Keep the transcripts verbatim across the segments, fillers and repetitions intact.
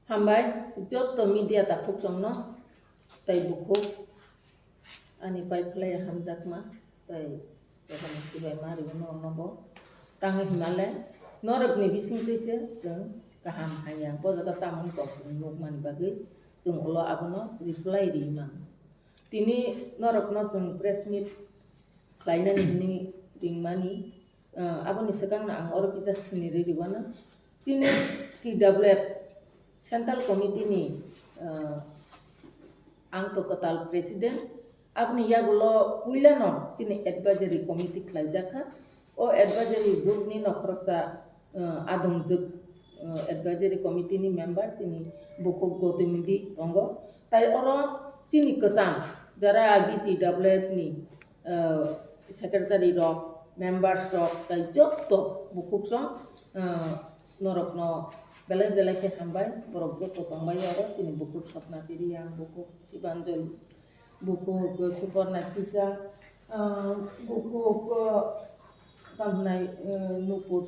Hambai, jotto media takhuk chongno, tei bukhuk, ani pai phlai hamjakma, tei jotono sibai ma rwino nobo. Tang himale, norokni bising twi se chwng kaham hanya, bo jaga tamoni kok chwng nukmani bagwi chwng ulo abono reply ri mano. Tini norokno chwng press meet khlainani hwnwi ringmani, ah, aboni swkangno ang oro kisa siniri rwano. Chini T W F Central Committee ni, ah, ang to kwtal president, aboni yagulo puilano chini advisory committee khlaijakha. O advisory group ni nokhoroksa, ah, adongjwk, ah, advisory committee ni member chini bukhuk Gautam Modi tongo. Tai oro chini kwcham jara agi T W F ni, ah, secretary rok, members rok, tai jotto bukhuk song, ah, norokno belai belai khe hambai, borok jotto tongbai oro chini bukhuk Swapna Twi Reang, bukhuk Sibanjali, bukhuk Suparna Kisa, ah, bukhuk, ah, tamhnai, ah, Nupur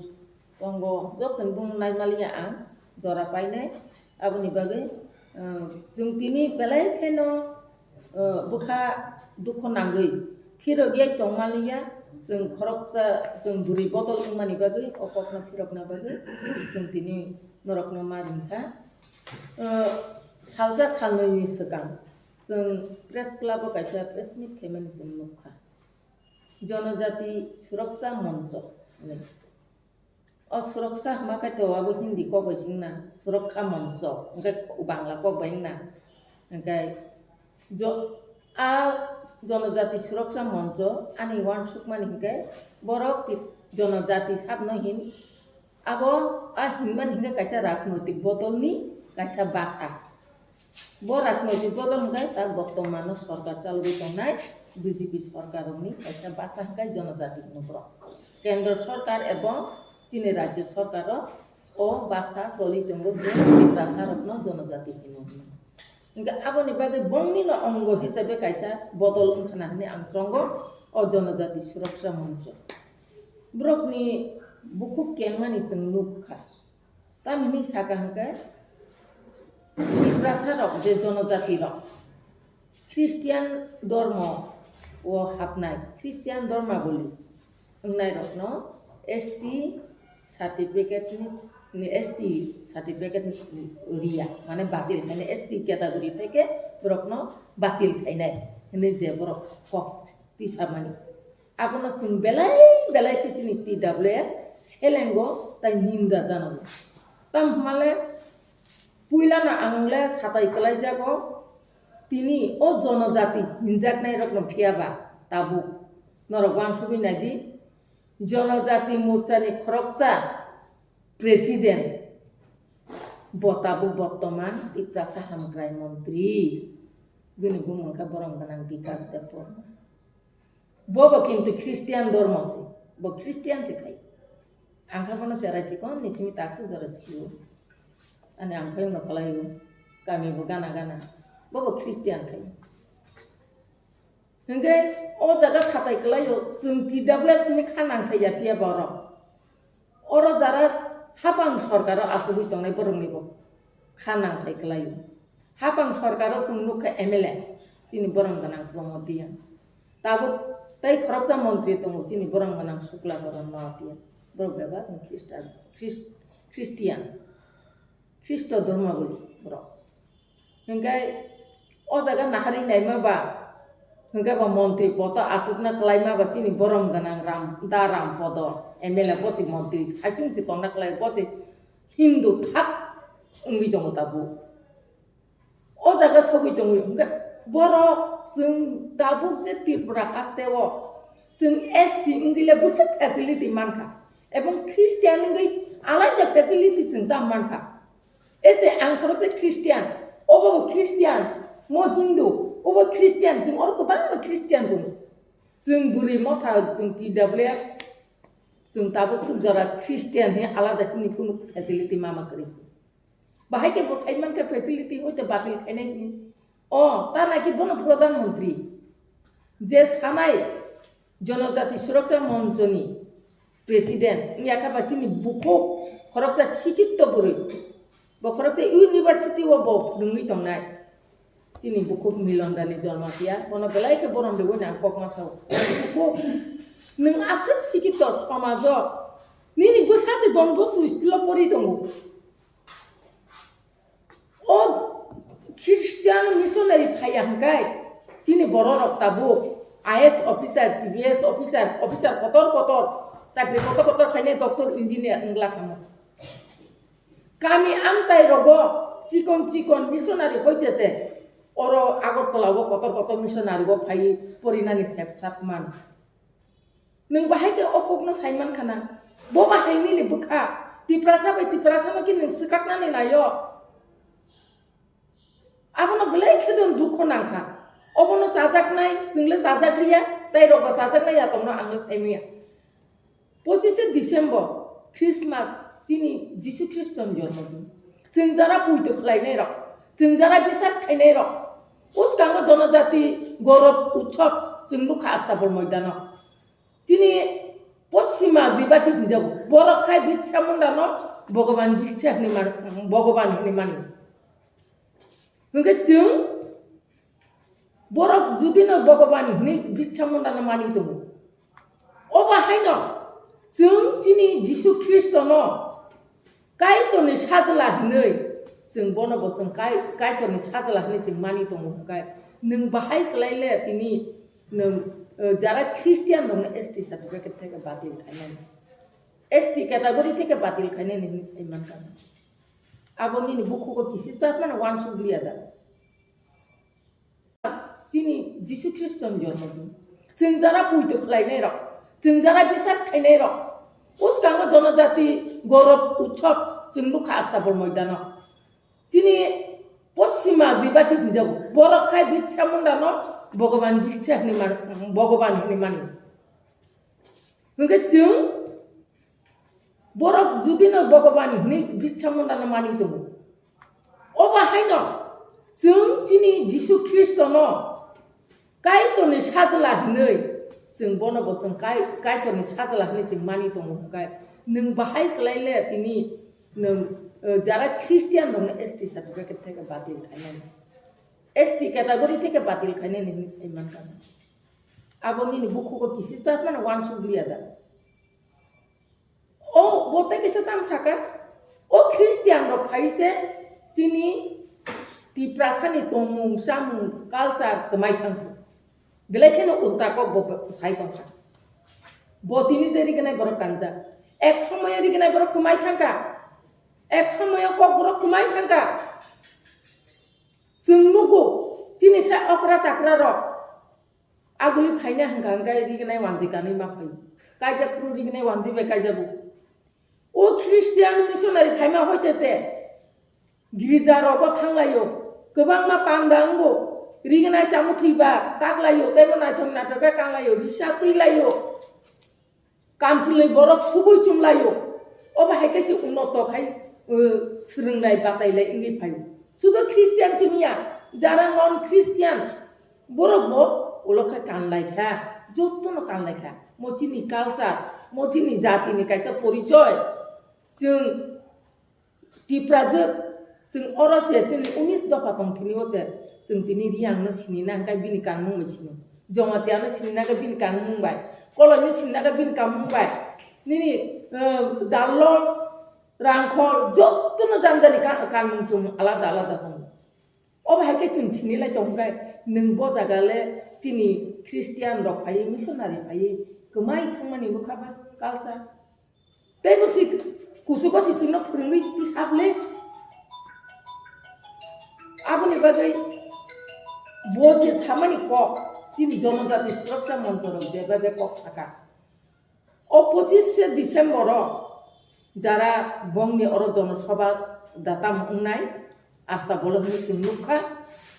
tongo, jotoni bung naimaliya ang jora painai, aboni bagwi, ah, chwng tini belai kheno, ah, bwkha dukho nangwi phirogya tongmaliya, chwng khoroksa, chwng bwrwi bodol wngmani bagwi, o kokno phirokna bagwi chwng tini norokno ma ringkha. Ah, salsa salnwini swkang chwng press club o kaisa press meet khaimani chwng nukha. Jonojati Suraksha Moncho hinwi. O Suraksha hwnba khe to abo Hindi kok bai se wngna, Suraksha Moncho, hwnkhe Bangla kok bai wngna. Hwnkhe jo-, a Jonojati Suraksha Moncho ani uansukmani hwnkhe borok ti-, Jonojati sabno hin, abo a hinmani hwnkhe kaisa rajnoitik bodolni kaisa bwsa. Bo rajnoitik bodol hwnkhe ta bortomano sorkar chalogwi tongnai B J P sorkarrokni kaisa bwsa hwnkhe Jonojati hwno borok. Kendro sorkar ebong chini rajyo sorkaro o bwsa choli tongo je Tiprasarokno Jonojati hino hwnwi. Hwnkhe aboni bagwi bongnino ongo hisabe kaisa bodol wngkhana hwnwi ang chongo o Jonojati Suraksha Moncho. Borokni bukhuk kengmani chwng nukha. Tamni saka hwnkhe Tiprasa rok je Jonojati rok Christian dormo o hapnai, Christian dormaboli wngnai rokno S T certificate ni, ni S T certificate ni riya, mane batil khainai, S T category theke borokno batil khainai hinwi je borok kok tisamani. Abono chwng belai belai khe chini T W F selengo tai ninda janago. Tamo hwnmale puilano ang le satai kwlaijago, tini o Jonojati hinjaknai rokno phiyaba tabuk norok uansugwi naidi, Jonojati Morchani khoroksa president bo tabuk bortoman Tiprasa hamkrai montri, bini bumung khe borom gwnang Bikas Debbarma. Bobo kintu Christian dormo se, bo Christian se khai. Ang khe bono cherai chikon ni simi taksuk jora sio. Ani ang phai no kwlaio, kami bo gana gana. Bobo Christian khai. Hwnkhe o jaga satai kwlaio, chwng T W F simi kha nangthai ya phiya borok. Oro jara hapang sorkaro achugwi tongnai borokni bo kha nangthai kwlaio. Hapang sorkaro chwng nukha M L A, chini borom gwnang Pramod Reang. Tabuk tei khoroksa montri tongo, chini borom gwnang Shukla Charan Noatia. Borok bebak ni Khristan, Khris-, Christian, Khristo dormaboli borok. Hwnkhe o jaga naharwi naima ba, hwnkhe ba montri poto achukna kwlaima ba chini borom gwnang Ram, da Ram Podo M L A bosi montri saichung si tongna kwlai bosi Hindu thak wngwi tongo tabuk. O jaga sogwi tongo, hwnkhe borok chwng tabuk je Tripura haste o chwng S T wngwi le bwswk facility mankha, ebong Christian wngwi alaida facility chwng ta mankha. Ese ang khoroksa Christian, obo bo Christian, mo Hindu, obo Christian, chwng oro kwbangma Christian tongo. Chwng bwrwi motha, chwng T W F, chwng tabuk swk jora Christian he alada chini kunu facility mama kwrwi. Bahai khe bo sai mankha facility hoite batil khainai hwnwi. O, ta naki bono Pradhan Mantri. Je sanai Jonojati Suraksha Monchoni president wngya kha ba chini bukhuk khoroksa sikitto bwrwi. Bokhorok se university o bo phwrwngwi tongnai. Chini bukhuk Milon Rani Jormatia, bono belai khe borom riwi nang kok ma sao. Bukhuk, nwng aswk sikito somajo, nini bwsa se Don Bosco school o pori tongo. O Christian missionary phaiya hwnkhe, chini bororok tabuk I A S officer, T B S officer, officer kotor kotor, chakri kotor kotor khainai, doctor, engineer wngla kamo. Kami amchai rogo chikon chikon missionary hoitese oro Agartala o kotor kotor missionary o phai porinani sep sak man. Nwng bahai khe o kokno sai man khana? Bo bahai nini bwkha, Tiprasa bai Tiprasa no khe nwng swkaknani naio. Abono belai khe dukho nangkha. Obono chajaknai, chwngle chajakliya, tei rokbo chajaknai ya tongno angno saimanya. Pochishe December, Christmas, chini Jisu Khristo ni jormo din. Chwng jara puito khlainai rok, chwng jara bisas khainai rok, uskango jonojati gorop utsob chwng nukha Astabol moidano. Chini Poschima Adibasi hinjago, borok khai Birsa Munda no Bhogoban Birsa hinwi man, Bhogoban hinwi mani. Hwnkhe chwng borok judino Bhogoban hinwi Birsa Munda no mani tongo, obo haino chwng chini Jisu Khristo no Kaitorni sajla hinwi chwng bono bo chwng Kai-, Kaitorni sajla hinwi chwng mani tongo hwnkhe, nwng bahai kwlai le tini nwng, eh, jara Christian rokno S T certificate theke batil khainani, S T category theke batil khainani hinwi sai mankha. Abo nini bukhugo kisi ta phano uansuk liya da? Chini Jisu Khristo ni jormo din. Chwng jara puito khlainai rok, chwng jara bisas khainai rok, uskango jonojati gorop utsob chwng nukha Astabol moidano. Chini Poschima Adibasi hinjago, borok khai Birsa Munda no Bhogoban Birsa hinwi man, Bhogoban hinwi mani. Hwnkhe chwng borok judino Bhogoban hinwi Birsa Munda no mani tongo, obo haino chwng chini Jisu Khristo no Kaitorni sajla hinwi chwng bono bo chwng Kai-, Kaitorni sajla hinwi chwng mani tongo hwnkhe, nwng bahai kwlai le tini nwng, eh, jara Christian rokno S T certificate theke batil khainani, S T category theke batil khainani hinwi sai mankha. Abo nini bukhugo kisi ta phano uansuk liya da? O, bo tei kisa tang saka, o Christian rok phai se chini Tiprasani tongmung, chamung, culture kwmai thangkha. Belai kheno ulta kok bo sai tongkha. Bo tini je rignai borok kanjak. Ek somoyo rignai borok kwmai thangkha. Ek somoyo kok borok kwmai thangkha. Chwng nugo, chini sa okra chakra rok. Aguli phaina hwnkha hwnkhe rignai wanjwi kanwi ma phaio. Kaijak phuru rignai wanjwi bai kaijago. O Christian missionary phaima hoite se girja rogo thanglaio. Kwbangma panda wngo. Rignai chamung thwiba taklaio. Teibo naithok naithok khe kanglaio. Risa twilaio. Kamchwlwi borok subui chumlaio. Obo hai khe se unoto khai, uh, swrwnglai batailai wngwi phaio. Sudo Christian chimiya, jara non Christian, borok bo ulo khe kanlai kha, jotono kanlai kha. Mo chini culture, mo chini jatini kaisa porichoi. Chwng Tiprajwk, chwng oro se chini unis dopha tong thini o se, chwng tini Riyang no sini na hwnkhe bini kanmung bai sini. Jamatia no sini na hwnkhe bini kanmung bai. Koloi no sini na hwnkhe bini kanmung bai. Nini, uh, Darlong, Rangkhol, jotono janjani ka-, kanmung chumung alada alada tongo. Obo hai khe chwng sini lai tong khe, nwng bo jaga le chini Christian rok phaiwi, missionary phaiwi, kwmai thangmani bwkha ba culture. Tei bo si kuchugo si chwngno phwrwngwi tisap le. Aboni bagwi bo je samani kok, chini Jonojati Suraksha Moncho rok je bai bai kok saka. O pochishe December o jara bongni oro jonosobha datam wngnai, Astabolo hwnwi chwng nukha.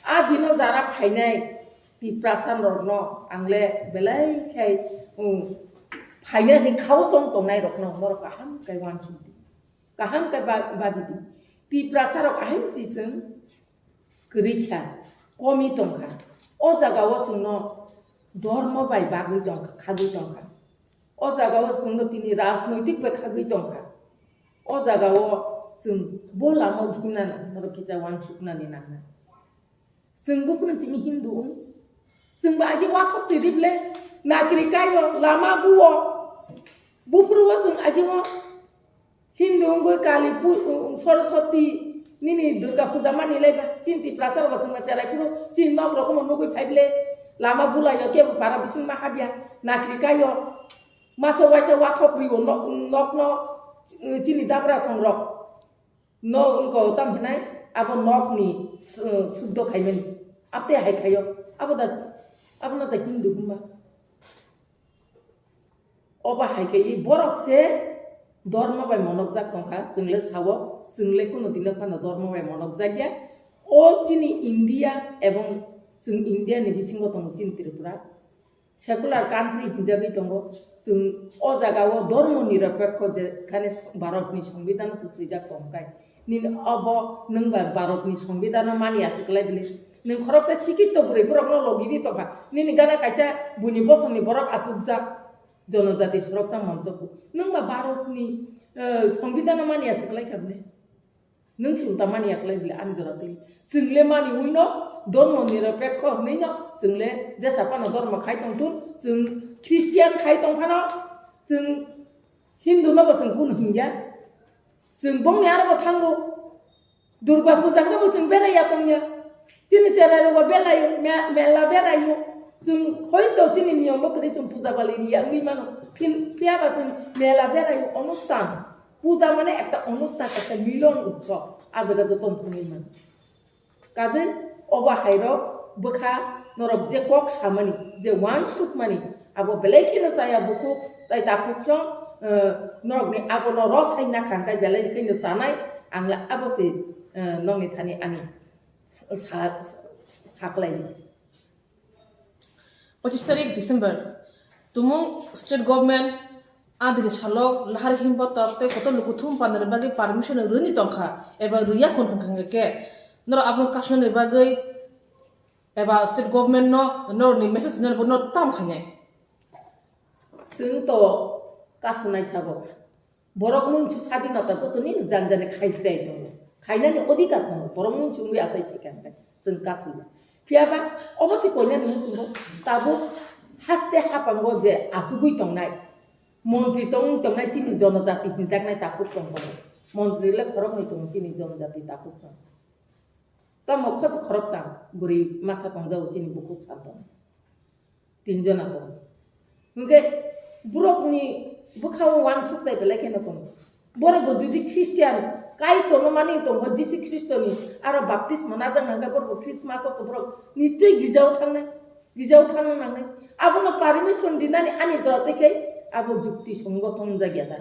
A dino jara phainai Tiprasa rokno ang le belai khai, um, phainai hwnwi khao chong tongnai rokno norok kaham khe uansuk di. Kaham khe ba-, babi di. Tiprasa rok ahai chi chwng kwrwi kha, komi tong kha. O jaga o chwngno dhormo bai bagwi tong kha, khagwi tong kha. O jaga o chwngno tini rajnoitik bai khagwi tong kha. O jaga o Chwng bo lama hinna nang, norok kisa uansuknani nangnai. Chwng buphuru chini Hindu wng. Chwngbo agi wakhok chirible, nakri kaio, lama buo. Buphuru o chwng agi o Hindu wngwi Kali pu-, Saraswati, nini Durga puja mani laiba. Chini Tiprasa rokbo chwngba cherai phuru, chini nok rokbo nugwi phaible, lama bulaio kebo para bising ma habya, nakri kaio. Masa waisa wakhok rio nok, nokno, chini dabra songrok. No wngkha o tam hinai, abo nokni su-, suddo khaimani. Abte hai khaio, abo da, abono da Hindu hwnba. Obo hai khe borok se dormo bai monokjak tongkha, chwng le sao, chwng le kuno dino phano dormo bai monokjak ya. O chini India ebong chwng India ni bisingo tongo chini Tripura. Secular country hinjagwi tongo. Chwng o jaga o dormo nirapekho je khane Bharat ni Songbidan se swijak tongkai. Nini obo nwng ba Bharat ni Songbidan no mani aswk lai bile. Nwng khoroksa sikito bwrwi borok no logi di tongkha. Nini gana kaisa buini bosong ni borok aswkjak. Jonojati soroksa moncho bo. Nwng ba Bharat ni, eh, Songbidan no mani aswk lai kha bile. Nwng se uta mani yaklai bile ani jora twi. Chwng le mani ui no, dormo nirapekho hwnwi no, chwng le jesa phano dormo khai tong thun, chwng Christian khai tong phano, chwng Hindu no bo chwng kunu hingya. Chwng bongni aro bo thango. Durga puja hwnkhe bo chwng berai ya tongya. Chini cherai rok bo belai, me-, mela berai o. Chwng hoito chini niyom bo kwrwi chwng puja bali riya wngwi mano. Phin-, phiya ba chwng mela berai o, onustan. Puja mane ekta onustan, ekta milon utsob, ah jaga joto wng thangwi mano. Kajei obo hairok bwkha norok je kok samani, je uansukmani, abo belai kheno chaya bukhuk tai takhuk chwng, eh, norokni abono rosai nakha hwnkhe belai kheno chanai, ang le abo se, eh, nokni thani ani sa-, sa-, saklaini. Pochistarikh December, tumung state government adini salok lahar himba tok tei kotor lukuthum pandani bagwi permission rwni tongkha eba rwya kun hwnkha khe norok abono kasnani bagwi eba state government no norokni message rwna bo no tam khainai. Chwng to kasnai sabo. Borok mungsu sadinota jotoni jani jani khai chai tongo. Khainani odhikar tongo. Borok mungsu wngwi achai thika hwnkhe chwng kasui ya. Phiya ba obo se koinani muchungo tabuk haste hapango je achugwi tongnai, montri tong tongnai chini jonojati hinjaknai takhuk tong tongo. Montri le khoroknwi tongo chini jonojati takhuk tong. Tamo khos khoroktam bwrwi masa tongjago chini bukhuk saltong. Tinjona tongo. Hwnkhe borokni bwkhao uansuk tai belai kheno tongo. Borok bo jodi Christian Kaitorno mani tongkha, Jisu Khristoni aro baptisma najak nangkha, borok bo Christmas o borok nichoi girjao thangnai, girjao thangna nangnai. Abono permission dinani ani jora tei khe abo jukti songoto wngjak ya da.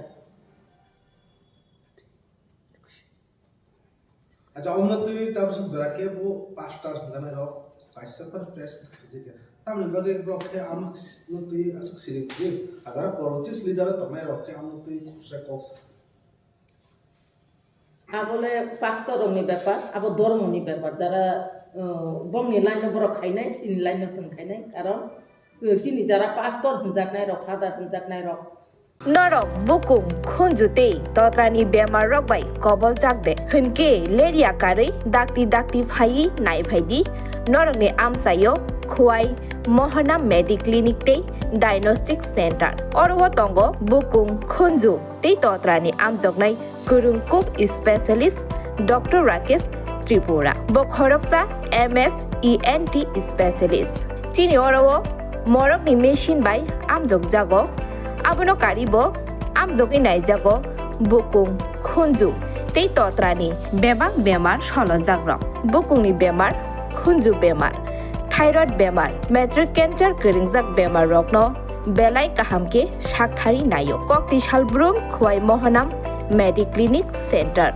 Acha, omo twi tabuk jora khe bo pastor hwnjanai rok kaisa phano press meet khaijak ya. Tamoni bagwi borok khe amo no twi aswk siring siring hajar politics leader tongnai rok khe amo twi khorsa kok sa. Abo le pastor rokni bepar, abo dhormo ni bepar. Jara, uh, bongni line no borok khainai, chini line no chwng khainai. Karon, uh, chini jara pastor hwnjaknai rok, father hwnjaknai rok, Norok bukung, khunju tei totrani bemar rok bai kobol jak de hwnkhe leria karwi dakti dakti phaiwi nai phai di. Norokni amchaio Khowai Mohana Mediclinic tei Diagnostic Center. Oro o tongo bukung, khunju tei totrani amjoknai kwrwng kuk specialist Doctor Rakesh Tripura. Bo khoroksa M S E N T specialist. Chini oro o morokni machine bai amjok jago. Abono kari bo amjogwi nai jago bukung, khunju tei totrani bebak bemar solo jak rok. Bukungni bemar, khunju bemar, thyroid bemar, matric cancer kwrwngjak bemar rokno belai kaham khe sakthari naio. Kokti salbrum Khowai Mohanam Mediclinic Center.